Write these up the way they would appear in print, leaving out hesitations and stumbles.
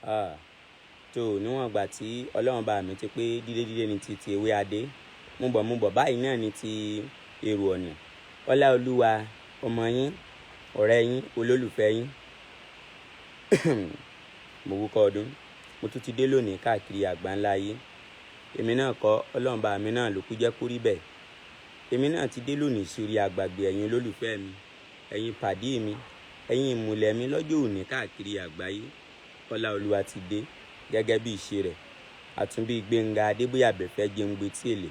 Ah, tó níwọ̀n ìgbà tí Ọlọ́run bá mi ti pé dídé dídé ní ti ewé adé, mú bọ̀ mú bọ̀ báyìí náà ní ti èrò ọ̀nà. Ọlá Olúwa, ọmọ yín, ọ̀rẹ́ yín, olólùfẹ́ yín. Mo wúkọ́ ọdún, mo tún ti dé lónìí káàkiri àgbáńlá ayé. Èmi náà kọ́, Ọlọ́run bá mi náà ló kú jẹ́ kó rí bẹ́ẹ̀. Èmi náà ti dé lónìí sórí àgbàgbé ẹ̀yin olólùfẹ́ mi, ẹ̀yin pàdé mi, ẹ̀yin ìmùlẹ̀ mi lọ́jọ́ òní káàkiri àgbáyé. Ọlá Olúwa ti dé gẹ́gẹ́ bí ìṣe rẹ̀. Àtúnbí Gbénga Adébóyè Àbẹ̀fẹ́ jẹun gbé tí èlé.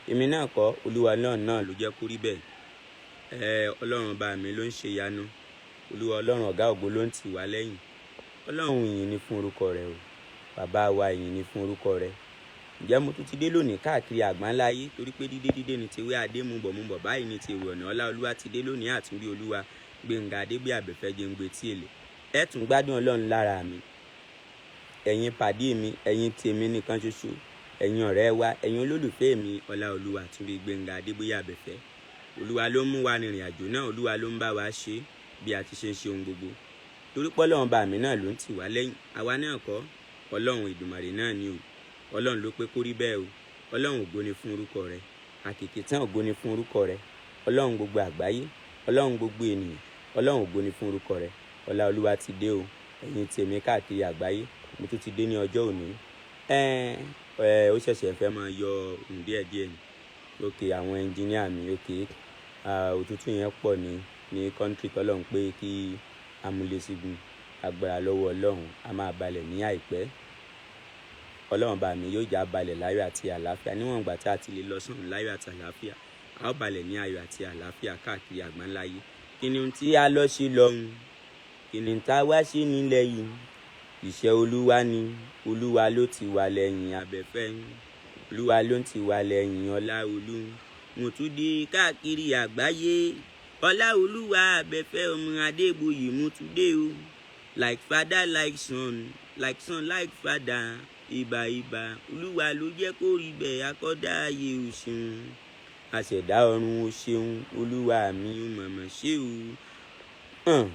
Èmi náà kọ́, Olúwa náà náà ló jẹ́ kó rí bẹ́ẹ̀. Ẹ Ọlọ́run bá mi ló ń ṣe ìyanu. Olúwa Ọlọ́run ọ̀gá ògo ló ń tì wá lẹ́yìn. Ọlọ́run, ìyìn ni fún orúkọ rẹ̀ o. Bàbá wa, ìyìn ni fún orúkọ rẹ̀. Ǹjẹ́ mo tún ti dé lónìí káàkiri àgbáńlá ayé torí pé dídé dídé ni ti ewé adé, mú bọ̀ mú bọ̀ báyìí ni ti èrò ọ̀nà. Ọlá Olúwa ti dé lónìí, àtúnbí Olúwa Gbénga Adébóyè Àbẹ̀fẹ́ jẹun gbé tí èlé. Ẹ tún gbádùn Ọlọ́run lára mi. Ẹ̀yin pàdé mi, ẹ̀yin tèmi nìkan ṣoṣo, ẹ̀yin ọ̀rẹ́ wa, ẹ̀yin olólùfẹ́ mi, Ọlá Olúwa àtúnbí Gbénga Adébóyè Àbẹ̀fẹ́. Olúwa ló ń mú wa rìnrìn àjò náà, Olúwa ló ń bá wa ṣe bí a ti ṣe ń ṣe ohun gbogbo. Torí pé Ọlọ́run bá mi náà ló ń tì wá lẹ́yìn. Àwa náà kọ́, Ọlọ́run Ìdùmarè náà ni o. Ọlọ́run ló pé kó rí bẹ́ẹ̀ o. Ọlọ́run, ògo ni fún orúkọ rẹ̀. Àkìkì tán, ògo ni fún orúkọ rẹ̀. Ọlọ́run gbogbo àgbáyé, Ọlọ́run gbogbo ènìyàn, Ọlọ́run, ògo ni fún orúkọ rẹ̀. Ọlá Olúwa ti dé o. Ẹ̀yin tèmi káàkiri àgbáyé, mo tún ti dé ní ọjọ́ òní. Ẹ ẹ ó ṣẹ̀ṣẹ̀ fẹ́ máa yọ ohùn díẹ̀díẹ̀ ni. Ok, àwọn engineer mi, ok, òtútù yẹn pọ̀ ní country tọ́lọ́run pé kí amúlé-sígun agbára lọ́wọ́ Ọlọ́run a máa balẹ̀ ní àìpẹ́. Ọlọ́run bá mi yóò já balẹ̀ láyọ̀ àti àlàáfíà. Níwọ̀n ìgbà tí a ti lè lọ sọ́run láyọ̀ àti àlàáfíà, a ó balẹ̀ ní ayọ̀ àti àlàáfíà káàkiri àgbáńlá ayé. Kí ni ohun tí a lọ ṣe lọ́hùn? Kí ni tá a wá ṣe nílẹ̀ yìí? Iṣẹ́ Olúwa ni. Olúwa ló ti wà lẹ́yìn Abẹ́fẹ́. Olúwa ló ti wà lẹ́yìn Ọlá Olú. Mo tún dé káàkiri àgbáyé. Ọlá Olúwa Abẹ́fẹ́ ọmọ Adébóyè, mo tún dé o. Like father, like son, like son, like father. Ìbà, ìbà. Olúwa ló jẹ́ kó rí bẹ́ẹ̀. Akọ́dá ayé, ò ṣeun. Àṣẹ̀dá ọ̀run, ò ṣeun. Olúwa mi, ò mọ̀mọ̀ ṣe o.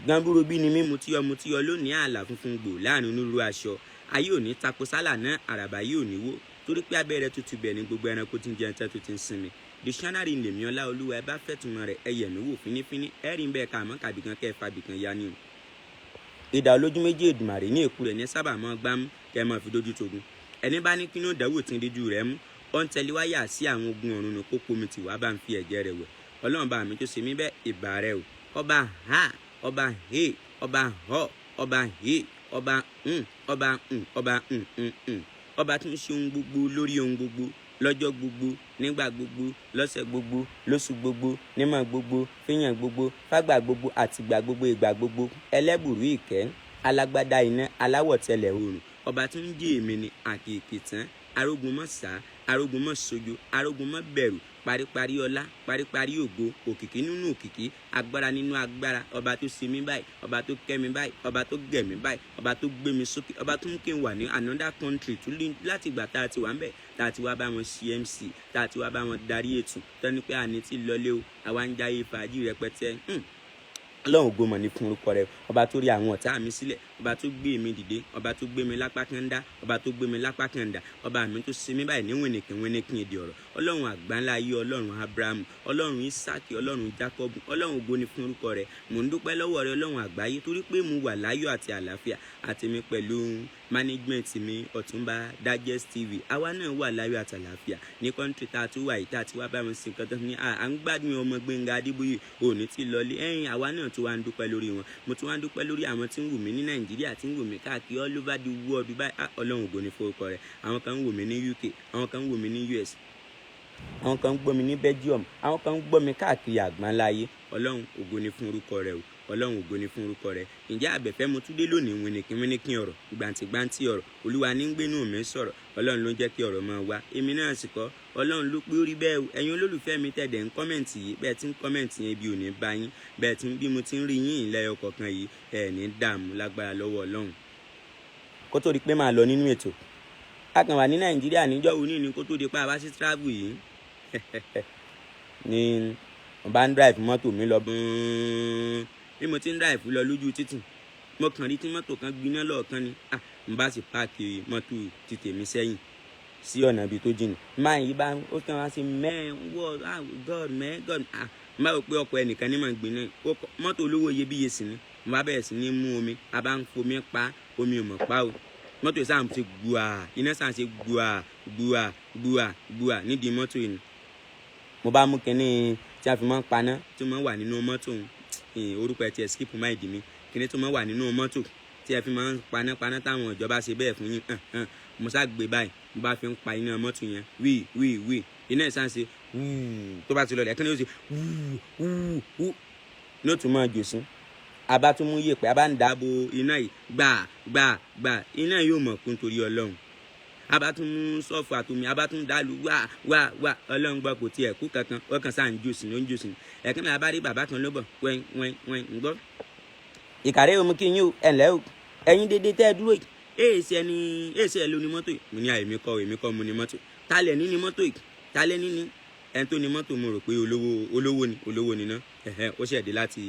Gánbúrò bí ni mí, mo ti yọ lónìí. Àlà funfun gbò láàrin onírúurú aṣọ. Ayé ò ní tako sálà náà, àràbà yìí ò ní wó torí pé abẹ́rẹ́ tutù bẹ̀ ní gbogbo ẹranko tí ń jẹun tẹ́ tó ti ń sinmi. Dictionary lèmi Ọlá Olúwa. Ẹ bá fẹ́ túmọ̀ rẹ̀, ẹ yẹ̀ mí wò fínífíní, ẹ rí bẹ́ẹ̀ ká àmọ́ kàbí kan kẹ́ ẹ fàbí kan ya ni o. Ìdá olójú méjì Èdùmàrè ní èkú rẹ̀ ní sábà mọ́ gbámú kẹ́ ẹ máa fi dójú togun. Ẹni bá ní kínú ìdánwò tí ń díjú rẹ̀ mú, ó ń tẹ̀lé wáyà sí àwọn ogun ọ̀run nù kókó mi tì wá bá ń fi ẹ̀jẹ̀ rẹ̀ wẹ̀. Ọlọ́run bá mi tó ṣe mí bẹ́ẹ̀, ìbà rẹ̀ o. Ọba ha, ọba he, ọba họ, ọba he, ọba ń, ọba ń, ọba ń ń ń, ọba tí ń ṣe ohun gbogbo lórí ohun gbogbo, lọ́jọ́ gbogbo, nígbà gbogbo, lọ́sẹ̀ gbogbo, lóṣù gbogbo, nímọ̀ gbogbo, fíyàn gbogbo, fágbà gbogbo, àtìgbà gbogbo, ìgbà gbogbo, ẹlẹ́bùrú ìkẹ́, alágbádá iná, aláwọ̀ tẹlẹ̀ oòrùn, ọba tí ń jẹ́ èmi ni, àkìkì tán, arógun mọ́ sá, arógun mọ́ sojo, arógun mọ́ bẹ̀rù, paríparí ọlá, paríparí ògo, òkìkí nínú òkìkí, agbára nínú agbára, ọba tó ṣe mí báyìí, ọba tó kẹ́ mi báyìí, ọba tó gẹ̀ mí báyìí, ọba tó gbé mi sókè, ọba tó mú kí n wà ní another country tó lé láti ìgbà tá a ti wà ń bẹ̀, tá a ti wá bá wọn ṣe MC, tá a ti wá bá wọn darí ètò, tọ́ni pé àní ti lọlé o, àwa ń jáyé fàájì rẹpẹtẹ. Ọlọ́run, ògo mọ̀ ní fún orúkọ rẹ̀. Ọba tó rí àwọn ọ̀tá mi sílẹ̀, ọba tó gbé mi dìde, ọba tó gbé mi lápá kanda, ọba tó gbé mi lápá kanda, ọba mi tó ṣe mí báyìí ní wìnìkìn wìnìkìn èdè ọ̀rọ̀. Ọlọ́run àgbáńlá ayé, Ọlọ́run Abrahamu, Ọlọ́run Isaki, Ọlọ́run Jacob, Ọlọ́run, ògo ní fún orúkọ rẹ̀. Mò ń dúpẹ́ lọ́wọ́ rẹ̀, Ọlọ́run àgbáyé, torí pé mo wà láyọ̀ àti àlàáfíà, àti mi pẹ̀lú management mi, Ọ̀túnba Digest TV. Àwa náà wà láyọ̀ àti àlàáfíà ní country tá a tún wà yìí, tá a ti wá bá wọn sí nǹkan tó ní à ń gbádùn. Ọmọ Gbénga Adébóyè òní tí lọlé ẹ̀yìn, àwa náà tún wá ń dúpẹ́ lórí wọn. Mo tún wá ń dúpẹ́ lórí àwọn tí ń wù mí ní Nàìjíríà, tí ń wù mí káàkiri all over the world báyìí. Ọlọ́run, ògo ní forúkọ rẹ̀. Àwọn kan ń wù mí ní UK, àwọn kan ń wù mí ní US, àwọn kan ń gbọ́ mi ní Belgium, àwọn kan ń gbọ́ mi káàkiri àgbáńlá ayé. Ọlọ́run, ògo ni fún orúkọ rẹ̀ o. Ọlọ́run, ògo ni fún orúkọ rẹ̀. Ǹjẹ́ Àbẹ̀fẹ́, mo tún dé lónìí, wìnìkín wìnìkín ọ̀rọ̀, gbàǹtìgbàǹtì ọ̀rọ̀. Olúwa ní ń gbénú mi sọ̀rọ̀. Ọlọ́run ló ń jẹ́ kí ọ̀rọ̀ máa wá. Èmi náà sì kọ́, Ọlọ́run ló pé ó rí bẹ́ẹ̀ o. Ẹ̀yin olólùfẹ́ mi tẹ̀dẹ̀ ń comment yìí, bẹ́ẹ̀ tí ń comment yẹn, ibi ò ní bá yín. Bẹ́ẹ̀ tí bí mo ti ń rí yín ìlẹ́yọ kọ̀ọ̀kan yìí, ẹ̀ ní dààmú lágbára lọ́wọ́ Ọlọ́run. Kó tó di pé máa lọ nínú ètò, a kàn wà ní Nàìjíríà níjọ́ òní ni, kó tó di pé a bá sí travel yìí ni mo bá ń drive mọ́tò mi lọ bọ́n. Bí mo ti ń drive lọ lójú títì, Mo kàn rí tí mọ́tò kan gbiná lọ́ọ̀kan ni. Ah, n bá sì park mọ́tò ti tèmi sẹ́yìn sí ọ̀nà ibi tó jìnnà. Máa yí bá ó kàn wá sí, "Man, what? Ah, God, man, God." Ah, n bá rò pé ọkọ̀ ẹnìkan ní màá gbiná, mọ́tò olówó iyebíye sì ni. Mo bá bẹ̀rẹ̀ sí ní mú omi, a bá ń fomi pa, omi ò mọ̀ pa o. Mọ́tò sáà ń ṣe gbùà, iná sáà ń ṣe gbùà gbùà gbùà gbùà nídìí mọ́tò yìí. Mo bá mú kinní tí a fi máa ń paná tí ó máa ń wà nínú mọ́tò òun, orúkọ ẹ̀ tiẹ̀ skip mind mi, kinní tó máa ń wà nínú mọ́tò tí ẹ fi máa ń paná paná táwọn ìjọba ṣe bẹ́ẹ̀ fún yín. Mo sá gbé báyìí, mo bá fi ń pa iná mọ́tò yẹn wíì wíì wíì. Iná ìsàn ṣe wúù, tó bá ti lọlẹ̀ kí ni ó ṣe wúù wúù wúù ní ó tún máa jò sí. A bá tún mú yèpẹ̀, a bá ń dáàbò iná yìí gbà gbà gbà, iná yóò mọ̀ kún torí Ọlọ́run. A bá tún mú sọ́ọ̀fù àtòmí, a bá tún dàlú wá wá wá. Ọlọ́run gbọ́, kò tiẹ̀ kú kankan, ó kàn sáà ń jò sí ní, ó ń jò sí ní. Ẹ̀kan náà, a bá rí bàbá kan ló bọ̀ wẹ́n wẹ́n wẹ́n. Ń gbọ́ ìkàrẹ́ omi kí yín o, ẹ̀ ǹlẹ́ o, ẹ̀yin dédé tẹ́ ẹ dúró yìí, èèṣì ẹni èèṣì ẹ ló ní mọ́tò yìí? Mo ní, àyèmí kọ́, èmi kọ́ mo ní mọ́tò. Talẹ̀ ní ní mọ́tò yìí? Talẹ̀ ní ní ẹni tó ní mọ́tò? Mo rò pé olówó, olówó ni, olówó ni ná. Ẹ̀hẹ́, ó ṣẹ̀dé láti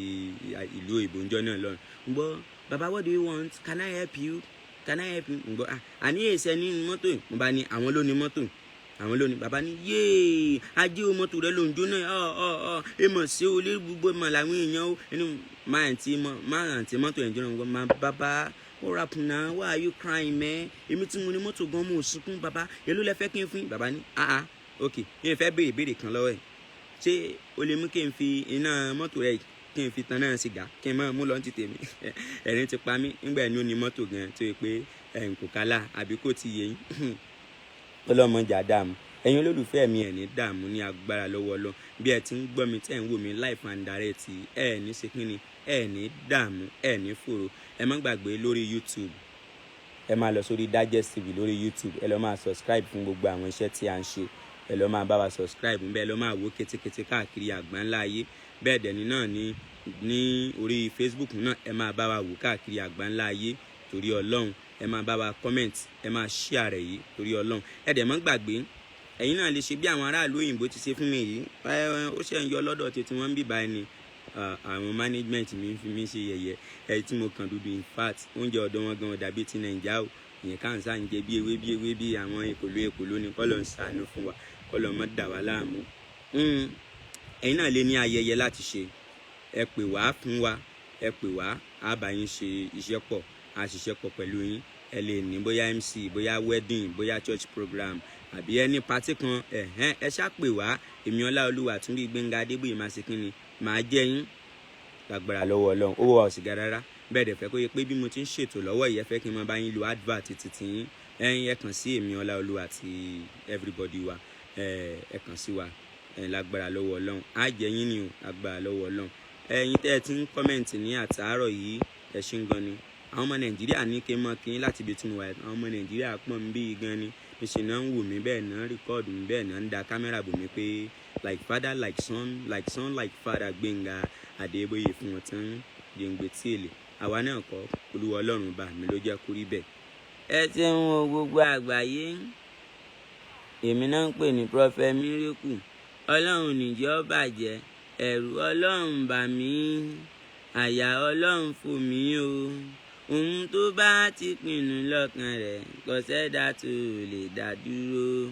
ìlú òyìnbó ńjọ́ náà lọ́rùn. Ń gbọ́, "Baba, what do you want? Can I help you? Can I help you?" Ń gbọ́, àní èèṣì ẹni ní mọ́tò yìí. Mo bá ní àwọn ló ní mọ́tò, àwọn ló ní. Bàbá ní, "Yéè, ajé o, mọ́tò rẹ ló ń jóná. Ọ ọ ọ ẹ mọ̀ sí o lé gbogbo mọ̀ làwọn èèyàn o." Ẹni máa tí mọ́tò ẹ̀ ń jóná. Ń gbọ́, "Máa bàbá, what happen now? Why are you crying, man? Èmi tí mo ní mọ́tò gan, mo sunkún. Bàbá, èló lẹ fẹ́ kí n fún yín?" Bàbá ní, "Ah ah, ok, yín fẹ́ béèrè béèrè kan lọ́wọ́ ẹ̀. Ṣé o lè mú kí n fi iná mọ́tò rẹ kí n fi tan náà sìgá kí n máa mú lọ ní tèmi?" Ẹ̀rín ti pa mí nígbà ẹni ó ní mọ́tò gan tó yẹ pé ẹ̀ kò kálá àbí kò ti yé yín. Ọlọ́mọjà dààmú. Ẹ̀yin olólùfẹ́ mi, ẹ̀ ní dààmú ní agbára lọ́wọ́ lọ. Bí ẹ ti ń gbọ́ mi, tẹ́ ń wò mí live and direct, ẹ̀ ní ṣe kínni, ẹ̀ ní dààmú, ẹ̀ ní fòrò. Ẹ má gbàgbé, lórí YouTube, ẹ máa lọ sórí Digest TV lórí YouTube, ẹ lọ máa subscribe fún gbogbo àwọn iṣẹ́ tí a ń ṣe. Ẹ lọ máa bá wa subscribe ńbẹ, ẹ lọ máa wò kétékété káàkiri àgbáńlá ayé. Bẹ́ẹ̀ dẹ̀ ni náà ní orí Facebook náà, ẹ máa bá wa wò káàkiri àgbáńlá ayé torí Ọlọ́run. Ẹ máa bá wa comment, ẹ máa share rẹ̀ yìí torí Ọlọ́run. Ẹ dẹ̀ má gbàgbé, ẹ̀yin náà lè ṣe bí àwọn aráàlú òyìnbó ti ṣe fún mi yìí. Ó ṣe ń yọ lọ́dọ̀ tètè wọ́n ń bì báyìí ni àwọn management mi ń fi mí ṣe yẹ̀yẹ́ ẹ tí mo kàn dúdú. In fact, oúnjẹ ọ̀dọ̀ wọn gan dàbí ti Nàìjíríà o. Ìyẹn káà ń sá ń jẹ bí ewé bí ewé bí àwọn èkòló èkòló ni. Kọ́lọ̀ ń ṣàánú fún wa, kọ́lọ̀ mọ́ dà wá láàmú. Ẹ̀yin náà lè ní ayẹyẹ láti ṣe, ẹ pè wá fún wa, ẹ pè wá, á bá yín ṣe iṣẹ́ pọ̀, á ṣiṣẹ́ pọ̀ pẹ̀lú yín. Ẹ lè ní bóyá MC, bóyá wedding, bóyá church program àbí ẹni party kan, ẹ̀hẹ́n, ẹ ṣá pè wá. Èmi Ọláolúwa Àtúndí Gbẹ̀ngà Adébóyè máa ṣe kí ni, máa jẹ́ yín lágbára lọ́wọ́ Ọlọ́run. Owó wa ò sì ga rárá. Bẹ́ẹ̀ dẹ̀ fẹ́ kó yẹ pé bí mo ti ń ṣètò lọ́wọ́ yìí, ẹ fẹ́ kí n máa bá yín lo advert títí yín, ẹ̀yin ẹ kàn sí èmi Ọláolúwa àti everybody wa. Ẹ kàn sí wa. Ẹ lágbára lọ́wọ́ Ọlọ́run, á jẹ́ yín ni o, lágbára lọ́wọ́ Ọlọ́run. Ẹ̀yin tẹ́ ẹ ti ń comment ní àtàárọ̀ yìí, ẹ ṣé gan ni. Àwọn ọmọ Nàìjíríà ní kí n mọ kí n láti ibi tí mo wà. Àwọn ọmọ Nàìjíríà pọ̀ ń bí gan ni, níṣẹ́ náà ń wò mí, bẹ́ẹ̀ náà ń record mi, bẹ́ẹ̀ náà ń da kámẹ́rà bò mí pé like father like son, like son like father, Gbénga Adébóyè fún wọn tán gbẹ̀ngbẹ̀ tí èlé. Àwa náà kọ́, Olúwa Ọlọ́run bá mi ló jẹ́ kó rí bẹ́ẹ̀. Ẹ ti ń wo gbogbo àgbáyé, èmi náà ń pè ní Prophet Miracle. Ọlọ́run níjẹ́ ó bàjẹ́. Ẹ̀rù Ọlọ́run bà mí, àyà Ọlọ́run fò mí o. Ohun tó bá ti pinnu lọ́kàn rẹ̀, kò sẹ́dá tó lè dá dúró.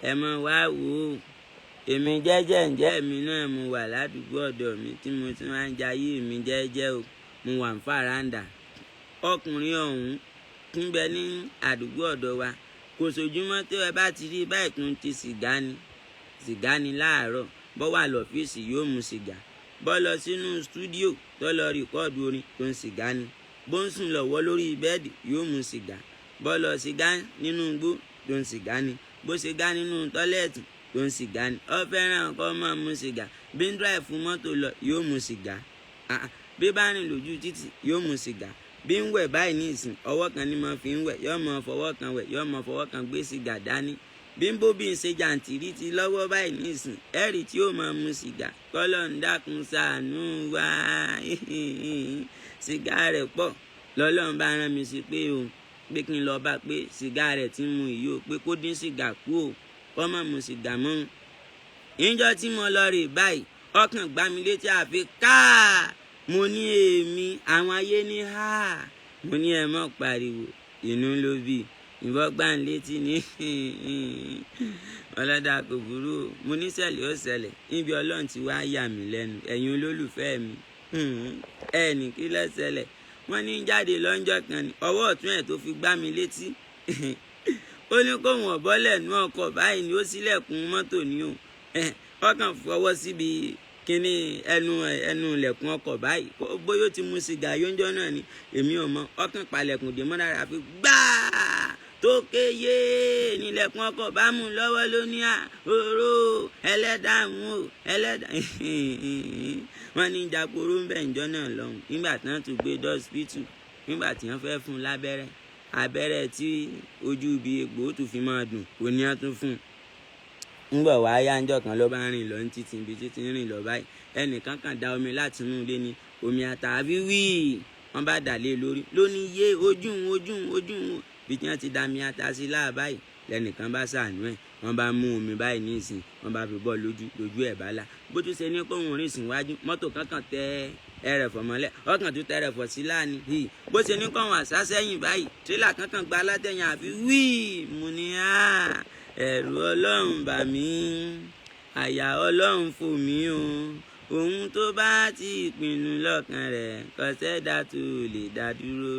Ẹ mọ̀ wá wò ó, èmi jẹ́jẹ́ ǹjẹ́ mi náà, mo wà ládùúgbò ọ̀dọ̀ mi tí mo ti máa ń jayé mi jẹ́jẹ́ o. Mo wà ń fàràǹdà. Ọkùnrin ọ̀hún ń bẹ ní àdúgbò ọ̀dọ̀ wa. Kò sójúmọ́ tí ẹ bá ti rí báyìí tó ń ti sìgá ni, sìgá ni. Láàárọ̀, bọ́ wà lọ́fíìsì, yóò mu sìgá. Bọ́ lọ sínú studio tó lọ record orin, tó ń sìgá ni. Bó ń sùn lọ́wọ́ lórí bẹ́ẹ̀dì, yóò mu sìgá. Bọ́ lọ sìgá nínú igbó, tó ń sìgá ni. Bó sìgá nínú toilet, tó ń sìgá ni. Ó fẹ́ràn kó máa mu sìgá. Bí ń drive mọ́tò lọ, yóò mu sìgá. Bí bá rìn lójú títì, yóò mu sìgá. Bí ń wẹ̀ báyìí ní ìsìn, ọwọ́ kan ní máa fi ń wẹ̀, yóò máa fọwọ́ kan wẹ̀, yóò máa fọwọ́ kan gbé sìgá dání. Bí ń bóbi ń ṣe jàǹtìrí ti lọ́wọ́ báyìí ní ìsìn, ẹ̀rì tí ó máa mu sìgá. Kọ́lọ̀ ń dákun ṣàánú wá. Sìgá rẹ̀ pọ̀. Lọ́lọ́run bá rán mi sí pé o pé kí n lọ bá pé sìgá rẹ̀ ti mu yìí o, pé kó dín sìgá kú o, kó má mu sìgá mọ́. Níjọ́ tí mo lọ rè báyìí, ọkàn gbá mi létí àfi káà. Mo ní èmi àwọn ayé ní ha. Mo ní ẹ mọ́ pariwo, inú ló bí ìbọn gbà ń létí ní ọlọ́dà kò burú o. Mo ní ṣẹlẹ̀ ó ṣẹlẹ̀ níbi Ọlọ́run ti wá yà mí lẹ́nu. Ẹ̀yin olólùfẹ́ mi, ẹnì kí ló ṣẹlẹ̀? Wọ́n ní jáde lọ́njọ́ kan ní ọwọ́ ọ̀tún ẹ̀ tó fi gbá mi létí. Ó ní kóun ọ̀bọ́lẹ̀ nú ọkọ̀ báyìí ni ó ṣílẹ̀kùn mọ́tò ní o. Ọkàn fọwọ́ síbi kínní ẹnu ilẹ̀kùn ọkọ̀ báyìí, bóyá ó ti mu sìgá yóńjọ́ náà ni, èmi ò mọ̀. Ọkàn palẹ̀kùn dé mọ́ dára fi gbáà tó kéye nílẹ̀kùn ọkọ̀ bá mú lọ́wọ́ ló ní à oró ẹlẹ́dàá mú o ẹlẹ́dàá. Wọ́n ní jàporó ń bẹ̀ ǹjọ́ náà lọ́hùn. Nígbà tí wọ́n tún gbé dọ́sípítù, nígbà tí wọ́n fẹ́ fún un lábẹ́rẹ́, abẹ́rẹ́ tí ojú ibi egbò ó tún fi máa dùn kò ní wọ́n tún fún un. Ńgbọ̀ wá yá ńjọ́ kan ló bá rìn lọ ní títì, ibi títí ń rìn lọ báyìí, ẹnìkan kan da omi láti inú ilé ni, omi àtàbí wíì wọ́n bá dà lé lórí lóní yé ojú ojú ojú bí tí wọ́n ti da mi ata sí láà báyìí. Lẹ́nìkan bá ṣàánú ẹ̀, wọ́n bá mú omi báyìí ní ìsìn, wọ́n bá fi bọ́ lójú, lójú ẹ̀ bá là. Bó tún ṣe ní kóhun rìn síwájú, mọ́tò kankan tẹ ẹrẹ̀fọ̀ mọ́lẹ̀, ọkàn tún tẹ ẹrẹ̀fọ̀ sí láàní. Bó ṣe ní kóhun àṣà sẹ́yìn báyìí, tírélà kankan gba alátẹ̀yìn àfi wíì. Mo ní à ẹ̀rù Ọlọ́run bà mí, àyà Ọlọ́run fò mí o. Ohun tó bá ti pinnu lọ́kàn rẹ̀ kò sẹ́dá tó lè dá dúró.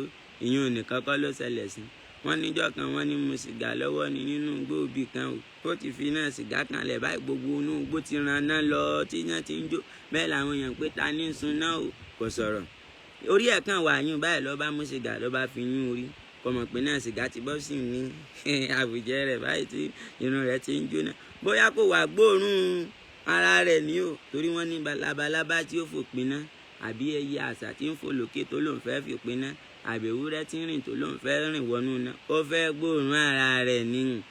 Ìyún nìkan kọ́ ló ṣẹlẹ̀ sí. Wọ́n níjọ́ kan wọ́n ní mu sìgá lọ́wọ́ ni nínú igbó ibì kan o. Ó ti fi iná sìgá kan lẹ̀ báyìí, gbogbo inú igbó ti ran náà lọ tí iná ti ń jó. Bẹ́ẹ̀ làwọn èèyàn pé ta ní sun náà o, kò sọ̀rọ̀. Orí ẹ̀ kan wà yún báyìí ló bá mú sìgá ló bá fi yún orí. Kò mọ̀ pé náà sìgá ti bọ́ sí ní àbùjẹ rẹ̀ báyìí tí irun rẹ̀ ti ń jóná. Bóyá kò wá gbóòórùn ara rẹ̀ ni o, torí wọ́n ní labalábá tí ó fò pinná, àbí ẹyẹ àṣà tí ń fò lókè tó lòun fẹ́ fi pinná, àbí ewúrẹ́ tí ń rìn tó lòun fẹ́ rìn wọnú iná, ó fẹ́ gbóòórùn ara rẹ̀ ni.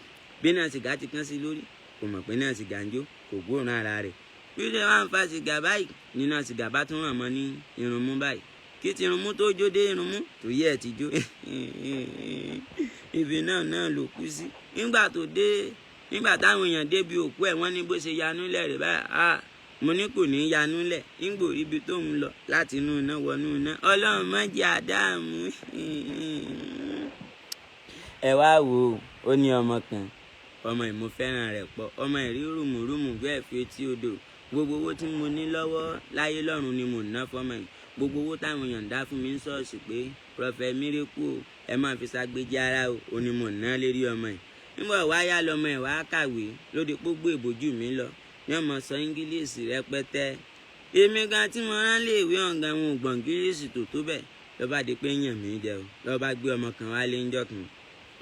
Bí náà sìgá ti kán sí lórí, kò mọ̀ pé náà sìgá ń jó, kò gbóòórùn ara rẹ̀. Bí ó ṣe wá ń fa sìgá báyìí, nínú sìgá bá tún ràn mọ́ ní irun mú báyìí. Kí ti irun mú tó jó dé irun mú, tó yẹ ẹ̀ ti jó. Ibi náà náà ló kú sí. Nígbà tó dé, nígbà táwọn èèyàn débi òkú ẹ̀, wọ́n ní bó ṣe yanú lẹ̀ rẹ̀ báyìí. Ah, mo ní kò ní yanú lẹ̀, ńgbò ibi tó ń lọ láti inú iná wọnú iná. Ọlọ́run má jẹ́ àdáàmú. Ẹ wá wò ó, ó ní ọmọ kan. Ọmọ yìí mo fẹ́ràn rẹ̀ pọ̀. Ọmọ yìí rí rùmùrùmù bẹ́ẹ̀ fi etí odò. Gbogbo owó tí mo ní lọ́wọ́ láyé lọ́run ni mò ń ná fọ́mọ yìí. Gbogbo owó táwọn èèyàn ń dá fún mi ń ṣọ́ọ̀ṣì pé Prophet Miracle o, ẹ máa fi ṣàgbéjì ara o, ó ní mò ń ná lérí ọmọ yìí. Nígbà wá yá lọmọ ẹ̀ wá kàwé lóde pógbó ìbòjú mi lọ ní ọmọ sọ Ingilíìsì rẹpẹtẹ. Èmi gan tí mo rán lé ìwé ọ̀gá wọn ò gbọ̀n Ingilíìsì tó tó bẹ́ẹ̀. Ló bá di pé yàn mí jẹ o, ló bá gbé ọmọ kan wálé ńjọ́ kan.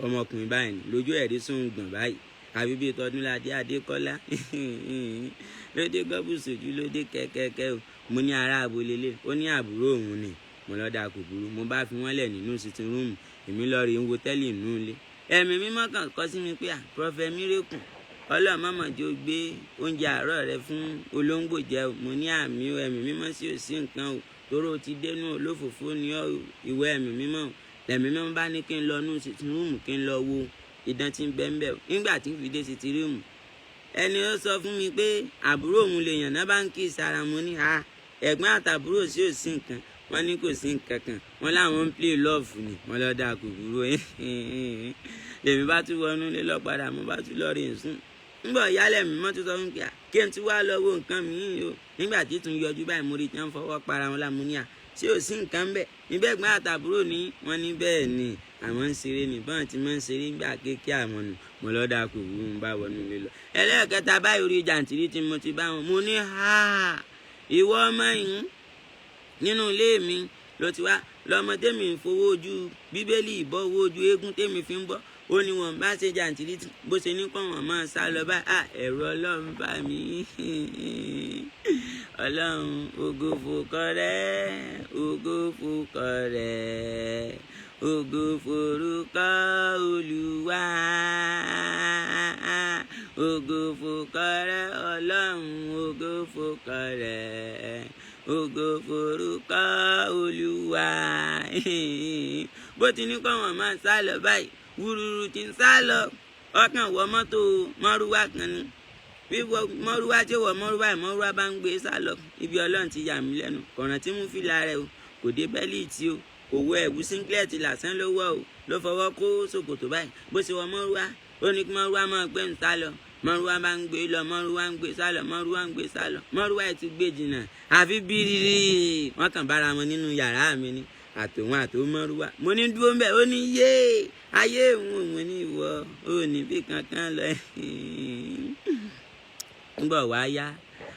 Ọmọkùnrin báyìí ni lójú ẹ̀rí sóhun gbọ̀n báyìí. Àbí bíi Tọdúnladé Adékọ́lá lóde gọ́bù sójú lóde kẹ́kẹ́kẹ́ o. Mo ní ará abolélé, ó ní àbúrò òun ni. Mo lọ da kò burú, mo bá fi wọ́n lẹ̀ nínú sitting room, èmi lọ rí ń wo tẹ́lì nínú ilé. Ẹ̀mí mímọ́ kan kọ́ sí mi pé à Prophet Miracle, Ọlọ́run mọ̀mọ́ jẹ́ ó gbé oúnjẹ àárọ̀ rẹ fún olóńgbò jẹ o. Mo ní àmì o, ẹ̀mí mímọ́ sí ò sí nǹkan o, torí o ti dénú olófòfó ní ọ ìwé ẹ̀mí mímọ́ o. Ẹ̀mí mímọ́ bá ní kí n lọ nú sitting room kí n lọ wo idán tí ń bẹ ń bẹ o. Nígbà tí ń fi dé sitting room, ẹni ó sọ fún mi pé àbúrò òun lè yàn náà bá ń kí sara. Mo ní ha, ẹ̀gbọ́n àtàbúrò sí ò sí nǹkan. Wọ́n ní kò sí nǹkan kan, wọ́n láwọn ń play love ni. Wọ́n lọ dáa kò burú. Lèmi bá tún wọnú ilé lọ padà, mo bá tún lọ rí sùn. Ńgbọ̀ yálẹ̀ mi mọ́ tún sọ fún mi kí n tún wá lọ wo nǹkan míì o. Nígbà tí tún yọjú báyìí, mo rí tí wọ́n fọwọ́ para wọn lámúníà ṣé ò sí nǹkan bẹ́ẹ̀ níbẹ̀. Ẹ̀gbọ́n àtàbúrò ní wọ́n ní bẹ́ẹ̀ ni àwọn ń ṣeré ní bọ́n ti máa ń ṣeré nígbà kéèké àwọn nù. Mo lọ dáa kò burú, ń bá wọnú ilé lọ. Ẹlẹ́ẹ̀kẹta báyìí, orí jàǹtìrí tí mo ti bá wọn, mo ní ha, ìwọ ọmọ yìí nínú ilé mi ló ti wá lọmọ tèmi ń fowó ojú Bíbélì ìbọ owó ojú eégún tèmi fi ń bọ. Ó ní wọn bá ṣe jàǹtìrí bó ṣe ní kọ́ wọn máa sá lọ bá a. Ẹ̀rù Ọlọ́run bá mi. Ọlọ́run ògo fòkọ rẹ, ògo fòkọ rẹ, ògo forúkọ Olúwa, ògo fòkọ rẹ Ọlọ́run, ògo fòkọ rẹ, ògo forúkọ Olúwa. Bó ti ní kọ́ wọn máa sá lọ báyìí, wúrúrú ti ń sá lọ, ọkàn wọ mọ́tò mọ́rúwá kan ni. Wíwọ mọ́rúwá tí ó wọ mọ́rúwá ẹ̀, mọ́rúwá bá ń gbé sá lọ. Ibi Ọlọ́run ti yà mí lẹ́nu, kọ̀ràn tí mú fìlà rẹ o, kò dé bẹ́líìtì o, Kò wọ ẹ̀wù singlet lásán ló wọ̀ o, ló fọwọ́ kó ṣòkòtò báyìí. Bó ṣe wọ mọ́rúwá, ó ní kí mọ́rúwá máa gbé ń sá lọ. Mọ́rúwá bá ń gbé lọ, mọ́rúwá ń gbé sá lọ, mọ́rúwá ń gbé sá lọ. Mọ́rúwá ẹ̀ ti gbé jìnnà àfi bírírí, wọ́n kàn bára wọn nínú yàrá mi ni, àtòun àtòun mọ́rúwá. Mo ní dúró ń bẹ̀, ó ní yé ayé òun. Mo ní ìwọ ò ní bí kankan lọ. Ń bọ̀ wá yá,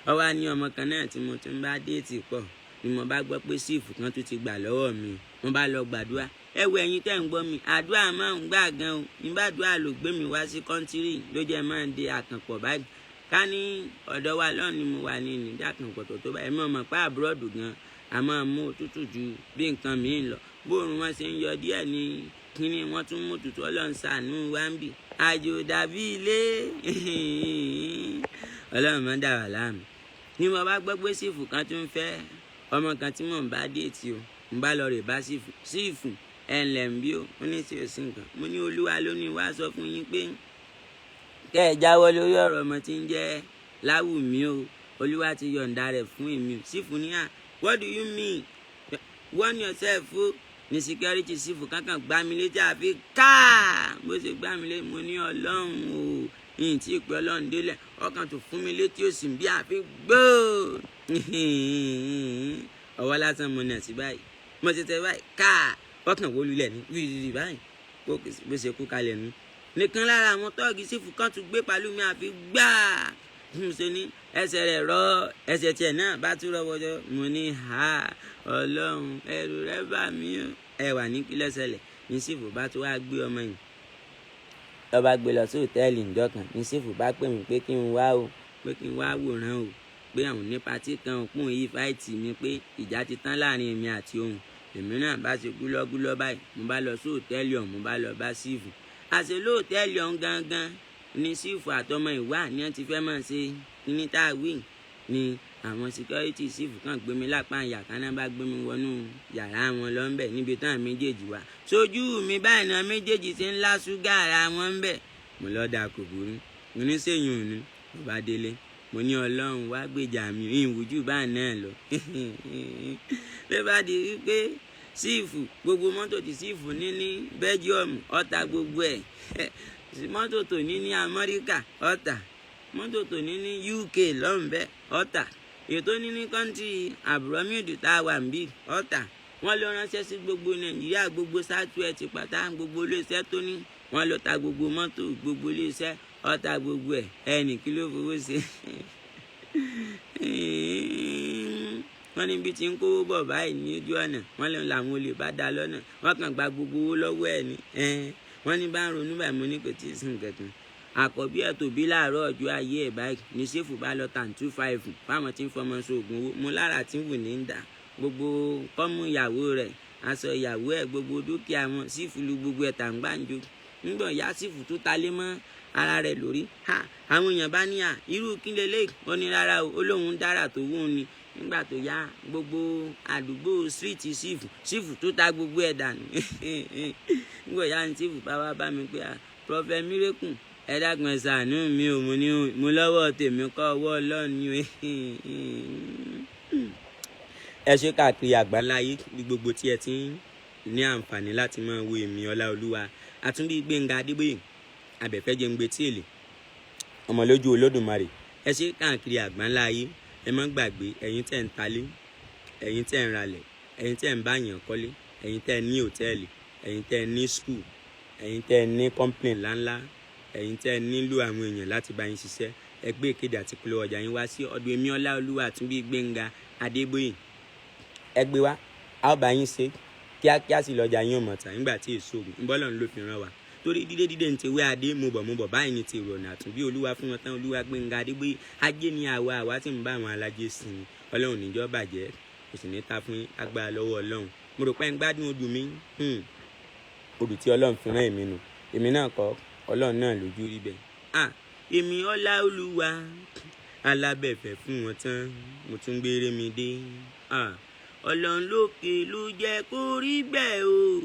ọ wá ní ọmọ kan náà tí mo tún bá date pọ̀ ni mo bá gbọ́ pé síìfù kan tún ti gbà lọ́wọ́ mi. Mo bá lọ gbàdúrà. Ẹ wo, ẹ̀yin tẹ́ ń gbọ́ mi, àdúrà máa ń gbà gan o. Ìbádùá ló gbé mi wá sí country, ló jẹ́ máa ń de àkànpọ̀ báyìí. Ká ní ọ̀dọ̀ wa lọ́ọ̀ ni mo wà ní ìdí àkànpọ̀ tó tó báyìí. Èmi ò mọ̀ pé abroad gan a máa mú òtútù ju bí nǹkan míì lọ. Bóòrùn wọn ṣe ń yọ díẹ̀ ní kíní, wọ́n tún mú òtútù. Ọlọ́run ṣàánú wa ń bì, àjò dàbí ilé. Ọlọ́run máa ń dà wà láàmú. Ní mo bá gbọ́ pé sífù kan tún fẹ́ ọmọ kan tí mò ń bá date o, ń bá lọ rè bá sífù. Sífù, ẹ ǹlẹ́ ń bí o. Ó ní tí ò sí nǹkan. Mo ní Olúwa ló ní wá sọ fún yín pé kẹ́ ẹ jáwọ́ lórí ọ̀rọ̀ ọmọ tí ń jẹ́ Láwùmí o. Olúwa ti yọ̀ǹda rẹ̀ fún èmi o. Sífù ní à, "What do you mean? Warn yourself o." Ní security sífù kankan gbá mi létí àfi káà. Bó ṣe gbá mi létí, mo ní Ọlọ́run o, yìí tí ìpè Ọlọ́run délẹ̀. Ọkàn tó fún mi létí òsì bí àfi gbóò. Ọwọ́ lásán mo nà sí báyìí, mo ti tẹ báyìí káà, ọkàn wó lulẹ̀ ní wíìrì báyìí, bó ṣe kú kalẹ̀ nu. Nìkan lára àwọn tọ́ọ̀gì sífù kan tún gbé pàlú mi àfi gbáà. Mo ṣe ní ẹsẹ̀ rẹ̀ rọ, ẹsẹ̀ tiẹ̀ náà bá tún rọwọ́jọ́. Mo ní ha, Ọlọ́run, ẹrù rẹ bà mí o. Ẹ wà ní kílẹ̀ ṣẹlẹ̀ ní sífù bá tún wá gbé ọmọ yìí, ló bá gbé lọ sí hòtẹ́ẹ̀lì ǹjọ́ kan, ní sífù bá pè mí pé kí n wá o, pé kí n wá wòran o, pé àwọn ní party kan òpin yìí fight mi, pé ìjà ti tán láàrin èmi àti òun. Èmi náà bá ṣe gúlọ́gúlọ́ báyìí, mo bá lọ sí hòtẹ́ẹ̀lì ọ̀hún, mo bá lọ bá sífù. Àṣẹ lóòtẹ́ẹ̀lì ọ̀hún gangan ní sífù àtọmọ ìwà ni wọ́n ti fẹ́ máa ṣe kíní tá a wí. Ni àwọn security sífù kan gbé mi lápá yàkánná, bá gbé mi wọnú yàrá wọn lọ́nbẹ̀ níbi táwọn méjèèjì wà. Sójú mi báyìí náà, méjèèjì ti ń lá ṣúgà ara wọn ń bẹ̀. Mo lọ́ọ́ da, kò burú. Mo ní sèyún òní. Mo bá délé, mo ní Ọlọ́run wá gbèjà mi, ìwújú bá náà lọ. Ló bá di wípé sífù, gbogbo mọ́tò tí sífù ní ní Belgium, ọ̀tà gbogbo ẹ̀. Mọ́tò tó ní ní Amẹ́ríkà, ọ̀tà. Mọ́tò tó ní ní UK lọ́nbẹ́, ọ̀tà. Ètò ní ní country abroad tá a wà ń bí, ọ̀tà. Wọ́n lọ ránṣẹ́ sí gbogbo Nàìjíríà, gbogbo southwest pátá, gbogbo iléeṣẹ́ tó ní, wọ́n lọ ta gbogbo mọ́tò, gbogbo iléeṣẹ́, ọ̀tà gbogbo ẹ̀. Ẹnì kí ló fowó ṣe? Wọ́n níbi tí ń kówó bọ̀ báyìí ní ojú ọ̀nà, wọ́n lè làwọn olè bá dá lọ́nà, wọ́n kàn gba gbogbo owó lọ́wọ́ ẹ̀ ní. Wọ́n ní bá ń ronú báyìí. Mo ní kò tí ì sùn kankan. Àkọ́bí ẹ̀ tó bí láàárọ̀ ọjọ́ ayé ẹ̀ báyìí ní sẹ́fù bá lọ tàn 25 fáwọn tí ń fọmọ sóògùn owó. Mo lára tí ń wù ní ń dà gbogbo kọ́mú ìyàwó rẹ̀, aṣọ ìyàwó ẹ̀, gbogbo dúkìá wọn, sífù lu gbogbo ẹ̀ tàǹgbàǹjo. Ńgbọ̀n ya sífù tó ta lé mọ́ ara rẹ̀ lórí ha, àwọn èèyàn bá ní à irú kí lélẹ̀. Ó ní rárá o, ó lóun dára tó wù ú ni. Nígbà tó yá, gbogbo àdúgbò street sífù, sífù tó ta gbogbo ẹ̀ dànù. Nígbà yá ní sífù bá wá bá mi pé, "Prophet Miracle, ẹ dákun, ẹ ṣàánú mi ò." Mo ní mo lọ́wọ́ tèmi kọ́, ọwọ́ Ọlọ́run ni o. Ẹ ṣe káàkiri àgbáláyé ní gbogbo tí ẹ ti ń ní àǹfààní láti máa wo èmi Ọláolúwa Àtúndí Gbẹ̀ngà Adébóyè abẹ́fẹ́jẹ̀ǹgbẹ̀ tí èlé ọmọ lójú Olódùmarè. Ẹ ṣe káàkiri àgbáláyé. Ẹ má gbàgbé, ẹ̀yin tẹ́ ń talé, ẹ̀yin tẹ́ ń ralẹ̀, ẹ̀yin tẹ́ ń báyàn kọ́lé, ẹ̀yin tẹ́ ní hòtẹ́ẹ̀lì, ẹ̀yin tẹ́ ní school, ẹ̀yin tẹ́ ní company ńláńlá, ẹ̀yin tẹ́ nílò àwọn èèyàn láti bá yín ṣiṣẹ́, ẹ gbé ìkéde àti polówó ọjà yín wá sí ọ̀dọ̀ èmi Ọláolúwa Àtúnbí Gbẹ̀ngà Adébóyè. Ẹ gbé wá, a ó bá yín ṣe kíákíá sí lọ́jà yín ò mọ̀ tà nígbà tí èso ògùn ńbọ́lọ̀ ló fi ràn wá. Torí dídé dídé ní ti wé adé, mo bọ̀ mo bọ̀ báyìí ní ti ìrọ̀nà. Àtúnbí Olúwa fún wọn tán, Olúwa Gbẹ̀ngà Adébóyè, ajé ni àwa, àwa tí ń bá àwọn alájẹ sìn. Ọlọ́run níjọ́ bàjẹ́, kò sì ní ta fún agbára lọ́wọ́ Ọlọ́run. Mo rò pé ń gbádùn odù mi, odù tí Ọlọ́run fi rán èmi nù. Èmi náà kọ́, Ọlọ́run náà lójú rí bẹ́ẹ̀. Ah, èmi Ọláolúwa alábẹ̀fẹ̀ fún wọn tán, mo tún gbére mi dé. Ah, Ọlọ́run lókè ló jẹ́ kó rí bẹ́ẹ̀ o.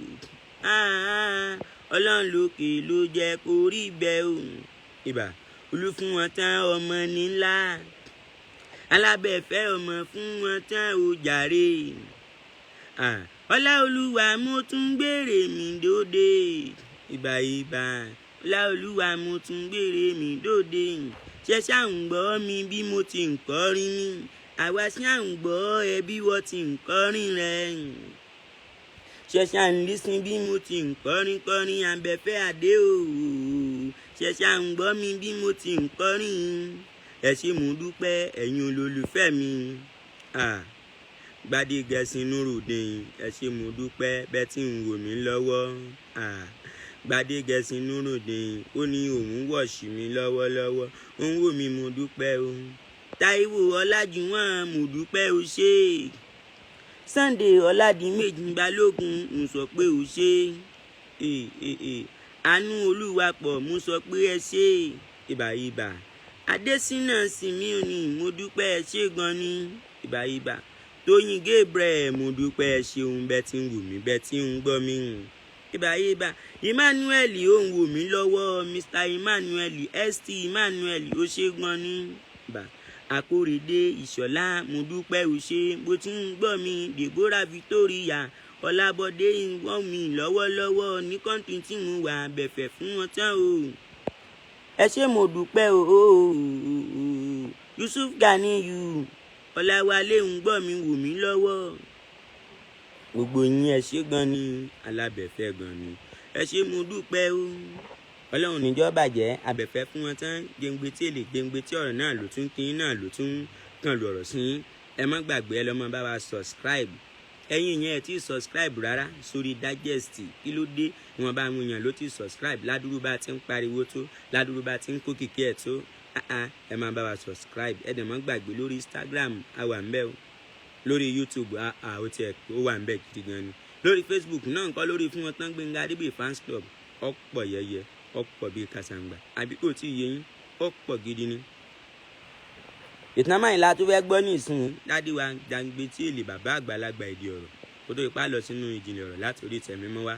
Ah, Ọlọ́run lókè ló jẹ́ kó rí bẹ́ẹ̀ o. Ìbà olú fún wọn tán, ọmọ nílá alábẹ̀fẹ́, ọmọ fún wọn tán o jàre. Ah, Ọláolúwa mo tún gbèrè mi dóde. Ìbà ìbà. Ọláolúwa mo tún gbèrè mi dóde. Ṣé ṣá ń gbọ́ mi bí mo ti ń kọrin mi? Àwa ṣá ń gbọ́ ẹ bí wọ́n ti ń kọrin rẹ̀. Ṣé ṣá ń lísìn bí mo ti ń kọrin kọrin Àbẹ̀fẹ́ Adé o. Ṣé ṣá ń gbọ́ mi bí mo ti ń kọrin? Ẹ ṣé, mo dúpẹ́, ẹ̀yin olólùfẹ́ mi. Gbadégẹṣin Nurudeen, ẹ ṣé, mo dúpẹ́ bẹ́ẹ̀ tí ń wò mí lọ́wọ́. Gbadégẹṣin Nurudeen, ó ní òun wọ̀ṣì mi lọ́wọ́lọ́wọ́. Ó ń wò mí, mo dúpẹ́ o. Táíwò Ọlájúwọ̀n, mo dúpẹ́ o ṣé. Sunday Ọládìméjì Balógun, ń sọ pé o ṣé. Àánú Olúwapọ̀, mo sọ pé ẹ ṣé. Ìbà ìbà. Adésínà Simeoni, mo dúpẹ́, ẹ ṣé gan ni. Ìbà ìbà. Tóyìn Gabriel, mo dúpẹ́, ẹ ṣeun bẹ́ẹ̀ tí ń wò mí, bẹ́ẹ̀ tí ń gbọ́ mi. Ìbà ìbà. Emmanuel ó ń wò mí lọ́wọ́. Mr Emmanuel, St Emmanuel, ó ṣé gan ni. Ìbà. Akórèdé Ìṣọ̀lá, mo dúpẹ́, o ṣé bó ti ń gbọ́ mi. Deborah Victoria Ọlábọ̀dé ń gbọ́ mi lọ́wọ́lọ́wọ́ ní country tí mo wà. Bẹ̀fẹ̀ fún wọn tán o. Ẹ ṣé, mo dúpẹ́ o. Yusuf Ganiyu Ọláwálé ń gbọ́ mi, wò mí lọ́wọ́. Gbogbo yín, ẹ ṣé gan ni, alábẹ̀fẹ́ gan ni. Ẹ ṣé, mo dúpẹ́ o. Ọlọ́run níjọ́ bàjẹ́. Abẹ̀fẹ́ fún wọn tán. Gbẹngbẹ tí èlé gbẹngbẹ tí ọ̀rọ̀ náà ló tún kí náà ló tún kàn lọ̀rọ̀ sí. Ẹ má gbàgbé, ẹ lọ́mọ bá wa subscribe. Ẹ̀yin yẹn, ẹ ti subscribe rárá sórí Digest, kí ló dé? Wọn bá àwọn èèyàn ló ti subscribe. Ládùúrú bá ti ń pariwo tó, ládùúrú bá ti ń kó kìkì ẹ̀ tó, ẹ máa bá wa subscribe. Ẹ dẹ̀ má gbàgbé, lórí Instagram a wà ń bẹ̀ o. Lórí YouTube ó tiẹ̀ ó wà ń bẹ̀ gidi gan ni. Lórí Facebook náà ńkọ́? Lórí Fún Wọn Tán Gbénga Adébíyì fans club, ọ̀pọ̀ yẹyẹ, ọ̀pọ̀ bíi kàṣàǹgbà, àbí kò tí ì yé yín? Ọ̀pọ̀ gidi ni. Ìtàn máyìnlá tó fẹ́ gbọ́ nísìnyí, daddy wa Jàǹgbé tí èlé, bàbá àgbàlagbà èdè ọ̀rọ̀, kó tó ipá lọ sínú ìjìnlẹ̀ ọ̀rọ̀ láti orí ìtẹ̀mí mọ́ wá.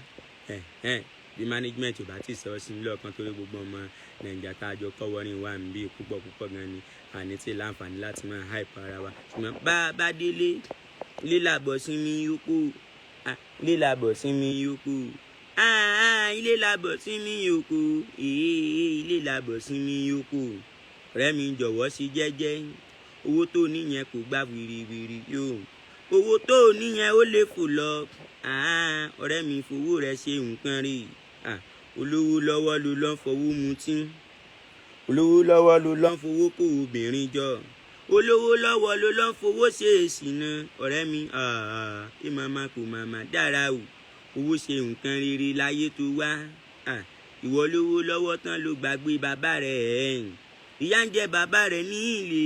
Bí management ò bá ti sọ sí lọ́ọ̀kan, torí gbogbo ọmọ Nàìjíríà tá a jọ kọ́ wọrin wa ń bí púpọ̀ púpọ̀ gan ni, àní tí láǹfààní láti máa hype ara wa. Ṣùgbọ́n bá a bá délé, lílàbọ̀ sí mi yókù, lílàbọ̀ sí mi yókù, ilé làbọ̀ sí mi yòókù, ilé làbọ̀ sí mi yòókù. Ọ̀rẹ́ mi, jọ̀wọ́ sí jẹ́jẹ́. Owó tó níyẹn kò gbá wìrìwìrì yóò. Owó tó níyẹn ó lè fò lọ. Ọ̀rẹ́ mi, fowó rẹ ṣe nǹkan rí. Olówó lọ́wọ́ ló lọ́ fowó mutí, olówó lọ́wọ́ ló lọ́ fowó kó obìnrin jọ, olówó lọ́wọ́ ló lọ́ fowó ṣe èsì náà. Ọ̀rẹ́ mi, ìmọ̀ọ́mà kò màmá dára o. Owó ṣe nǹkan rere láyé tó wá. Ìwọ lówó lọ́wọ́ tán, ló gbàgbé bàbá rẹ̀. Ìyá ń jẹ bàbá rẹ̀ ní ilé,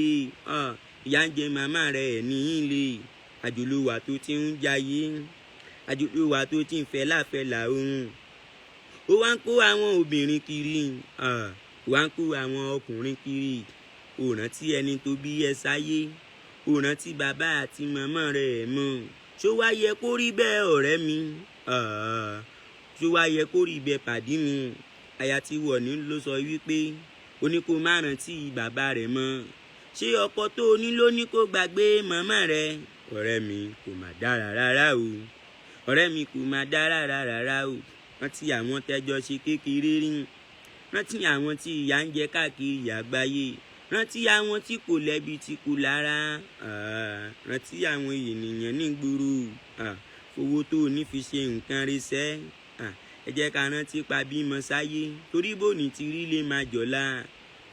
ìyá ń jẹ màmá rẹ̀ ní ilé. Àjòlówà tó ti ń jayé, àjòlówà tó ti ń fẹ́ láfẹ́ là òun, ó wá ń kó àwọn obìnrin kiri, ó wá ń kó àwọn ọkùnrin kiri. Ó rántí ẹni tó bí ẹ sáyé, ó rántí bàbá àti màmá rẹ̀ mọ́. Ṣó wá yẹ kó rí bẹ́ẹ̀, ọ̀rẹ́ mi? Ṣó wá yẹ kó rí bẹ́ẹ̀, pàdí mi? Aya tí wọ̀ ní ló sọ wípé ó ní kó má rántí bàbá rẹ̀ mọ́. Ṣé ọkọ tó o ní ló ní kó gbàgbé màmá rẹ̀? Ọ̀rẹ́ mi, kò má dára rárá o. Ọ̀rẹ́ mi, kò má dára rárá o. Rántí àwọn tẹ́jọ́ ṣe kékeré rí. Rántí àwọn tí ìyà ń jẹ káàkiri àgbáyé. Rántí àwọn tí kò lẹ́bi, tí kò lára. Rántí àwọn ènìyàn nígboro. Owó tó o ní fi ṣe nǹkan rí sẹ́. Ẹ jẹ́ ká rántí pa bímọ sáyé, torí bòní ti rí lè máa jọ̀la.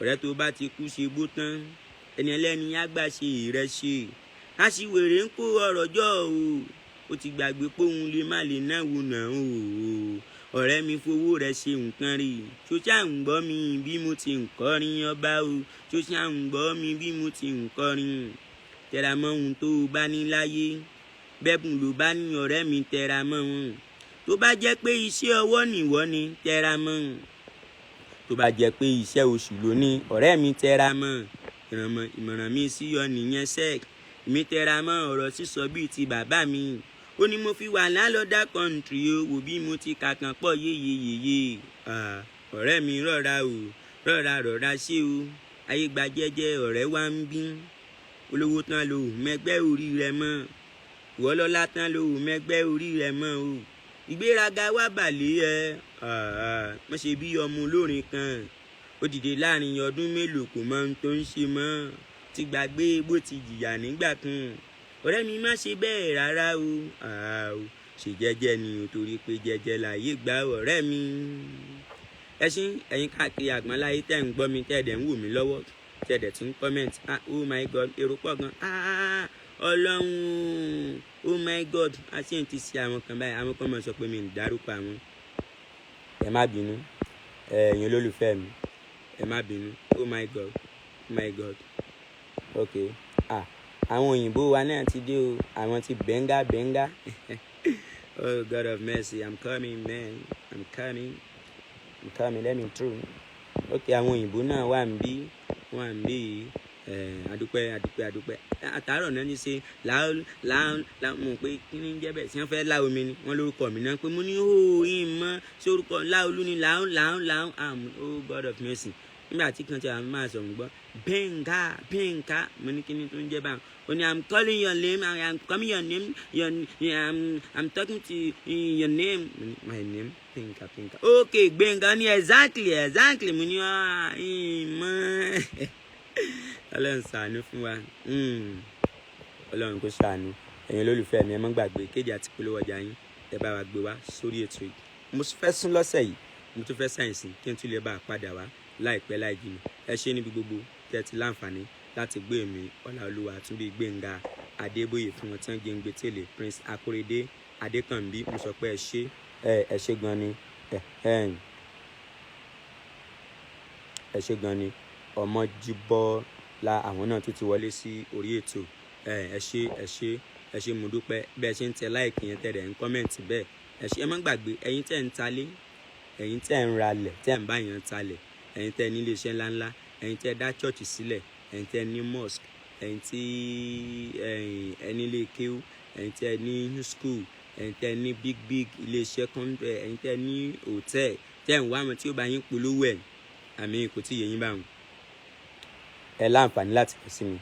Ọ̀rẹ́, tó bá ti kú, ṣe bó tán. Ẹni ẹlẹ́ni á gbà ṣe ìrẹsì. Aṣiwèrè ń kó ọ̀rọ̀ jọ o. Ó ti gbàgbé pé òun lè má lè náwó náà o. Ọ̀rẹ́ mi, fowó rẹ̀ ṣe nǹkan rí. Ṣoṣà ń gbọ́ mi bí mo ti ń kọrin ọba o? Ṣoṣà ń gbọ́ mi bí mo ti ń kọrin? Tẹra mọ́ ohun tó o bá ní láyé. Bẹ́bùn ló bá ní, ọ̀rẹ́ mi, tẹra mọ́ wọn. Tó bá jẹ́ pé iṣẹ́ ọwọ́ nìwọ ni, tẹra mọ́. Tó bá jẹ́ pé iṣẹ́ oṣù ló ní, ọ̀rẹ́ mi, tẹra mọ́. Ìmọ̀ràn mi sí ọ nìyẹn sẹ́ẹ̀. Mi tẹra mọ́ ọ̀rọ̀ sísọ bíi ti bàbá mi. Ó ní mo fi wà lálọ́dà country o. Wò bí mo ti kàkàn pọ̀ yéyeyèyè. Ọ̀rẹ́ mi, rọra o, rọra rọra ṣé o. Ayé gba jẹ́jẹ́. Ọ̀rẹ́ wa ń bí olówó tán lò mẹ́gbẹ́ orí rẹ mọ́. Ìwọ lọ́lá tán ló wù mẹ́gbẹ́ orí rẹ mọ́ o. Ìgbéraga wá bàlẹ́ ẹ. Wọ́n ṣe bí ọmọ olórin kan. Ó dìde láàrin ọdún mélòó, kò mọ ohun tó ń ṣe mọ́. Ti gbàgbé bó ti jìyà nígbà kan. Ọ̀rẹ́ mi, má ṣe bẹ́ẹ̀ rárá o. Ṣe jẹ́jẹ́ ni o, torí pé jẹ́jẹ́ láyé gbà, ọ̀rẹ́ mi. Ẹ ṣé, ẹ̀yin káàkiri àgbọ̀nláyé tẹ́ ń gbọ́ mi, tẹ́ dẹ̀ ń wò mí lọ́wọ́, tẹ́ dẹ̀ tún comment. Ah, oh my God, èrò pọ̀ gan. Ah, Ọlọ́run, oh my God, a sì ń ti ṣe àwọn kan báyìí. Àwọn kan mọ̀ sọ pé mi ń dárúkọ àwọn. Ẹ má bínú, ẹ̀yin olólùfẹ́ mi, ẹ má bínú. Oh my God, oh my God, okay. Ah, àwọn òyìnbó wa náà ti dé o, àwọn ti bẹ́ngà bẹ́ngà. Oh God of mercy, I'm coming, man, I'm coming, I'm coming, let me through. Okay, àwọn òyìnbó náà wà ń bí, wà ń bí. Adúpẹ́, adúpẹ́, adúpẹ́. Àtàárọ̀ náà ní ṣe láwọn láwọn láwọn mọ̀ pé kí ni ń jẹ́ bẹ́ẹ̀ tí wọ́n fẹ́ lá omi ni wọ́n lórúkọ mi náà pé mo ní ó yín mọ́ sí orúkọ Láolú ni láwọn láwọn láwọn. Oh God of mercy, nígbà tí kan tí a máa sọ̀rọ̀ gbọ́ Bẹ́ńgá Bẹ́ńgá, mo ní kí ni tó ń jẹ́ báwọn? Ó ní, "I'm calling your name, I'm calling your name, your I'm talking to your name." My name, Bẹ́ńgá Bẹ́ńgá. Okay, Gbẹ̀ngà ni. Exactly. Mo ní ìmọ̀. Ọlọ́run ṣàánú fún wa. Ọlọ́run kò ṣàánú. Ẹ̀yin olólùfẹ́ mi, ẹ má gbàgbé kéde àti polówó ọjà yín, ẹ bá wa gbé wá sórí ètò yìí. Mo fẹ́ sún lọ́sẹ̀ yìí, mo tún fẹ́ sáyẹ̀nsì kí n tún lè bá a padà wá láìpẹ́ láì jìnnà. Ẹ ṣé níbi gbogbo tẹ́ ti láǹfààní láti gbé mi, Ọláolúwa Túndé Gbénga Adébóyè, fún wọn tán jẹ́ngbé tèlé Prince Akóredé Adékànbí. Mo sọ pé ẹ ṣé, ẹ ṣé gan ni, ẹ ṣé gan ni. Ọmọjíbọ́lá, àwọn náà tún ti wọlé sí orí ètò. Ẹ ṣé, ẹ ṣé, ẹ ṣé, mo dúpẹ́. Bẹ́ẹ̀ ṣe ń tẹ like yẹn, tẹ̀ dẹ̀ ń comment bẹ́ẹ̀, ẹ ṣé. Ẹ má gbàgbé, ẹ̀yin tẹ̀ ń talé, ẹ̀yin tẹ̀ ń ralẹ̀, tẹ̀ ń bá yẹn talẹ̀, ẹ̀yin tẹ̀ ní iléeṣẹ́ ńláńlá, ẹ̀yin tẹ̀ dá church sílẹ̀, ẹ̀yin tẹ̀ ní mosque, ẹ̀yin tí ẹ ní ilé kéwú, ẹ̀yin tẹ̀ ní school, ẹ̀yin tẹ̀ ní big big iléeṣẹ́ kan, ẹ̀yin tẹ̀ ní hotel, tẹ̀ ń wá àwọn tí ó bá yín polówó ẹ̀, àmì kò tí ì yé yín báwọn, ẹ láǹfààní láti kàn sí mi.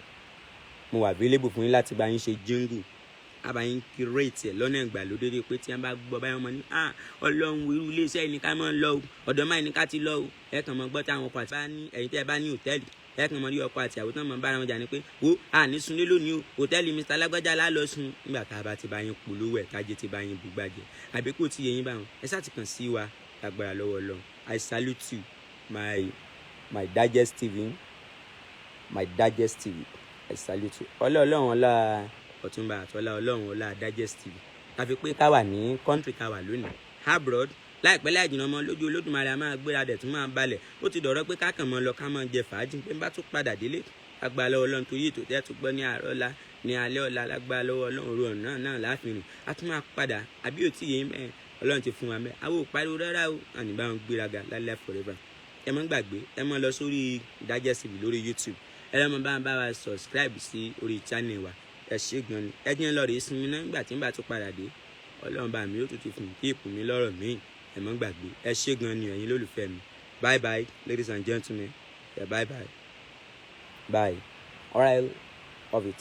Mo wà available fún yín láti bá yín ṣe jingle, a bá yín create ẹ̀ lọ́nà ìgbàlódé dé pé tí wọ́n bá gbọ́ báyọ̀ mọ́ ní, ah, Ọlọ́run, irú iléeṣẹ́ yìí ní ká máa lọ o, ọ̀dọ̀ máa ní ká ti lọ o. Ẹ kàn mọ́ gbọ́ táwọn ọkọ àti bá ní, ẹ̀yin tẹ́ ẹ bá ní hòtẹ́ẹ̀lì, ẹ kàn mọ́ rí ọkọ àti àwọn tán mọ́ bára wọn jà ní pé wo à ní sunlé lónìí o, hòtẹ́ẹ̀lì Mr. Lágbájá lá lọ sùn. Nígbà tá a bá ti bá yín polówó ẹ̀, tájé ti bá yín bùgbàjẹ́, àbí kò tí yẹ yín báwọn, ẹ ṣáà ti kàn sí wa lágbára lọ́wọ́ Ọlọ́run. I salute you, my digestive, my digestive, I salute you. Ọlọ́ọ̀lọ́run, ọlá Ọ̀túnba àtọ́lá Ọlọ́run, ọlá digestive tàfi pé ká wà ní country ká wà lónìí, abroad. Láìpẹ́ láì jìnnà ọmọ lójú Olódùmarè, a máa gbéra dẹ̀ tún máa balẹ̀. Ó ti dọ̀rọ̀ pé kákàn mọ́ lọ, ká máa jẹ fàájì pé n bá tún padà délé, agbára lọ́wọ́ Ọlọ́run, torí ètò tẹ́ tún gbọ́ ní àárọ̀ ọ̀la, ní alẹ́ ọ̀la, lágbára lọ́wọ́ Ọlọ́run, òru ọ̀nà náà láàfin rìn, a tún máa padà. Àbí ò tí yẹn mẹ́? Ọlọ́run ti fún wa mẹ́, àwọn ò pariwo rárá o, àní bá wọn gbéraga lálẹ́ forever. Ẹ má gbàgbé, ẹ má lọ sórí Digestive lórí YouTube, ẹ lọ́mọ bá wa subscribe sí orí channel wa. Ẹ ṣé gan ni. Ẹ jẹ́ ń lọ rèé sinmi náà. Nígbà tí n bá tún padà dé, Ọlọ́run bá mi yóò tún ti fún kíìpù mi lọ́rọ̀ míì. Ẹ má gbàgbé, ẹ ṣé gan ni, ẹ̀yin lólùfẹ́ mi. Bye bye, ladies and gentlemen. Yeah, bye bye bye. All right, of it.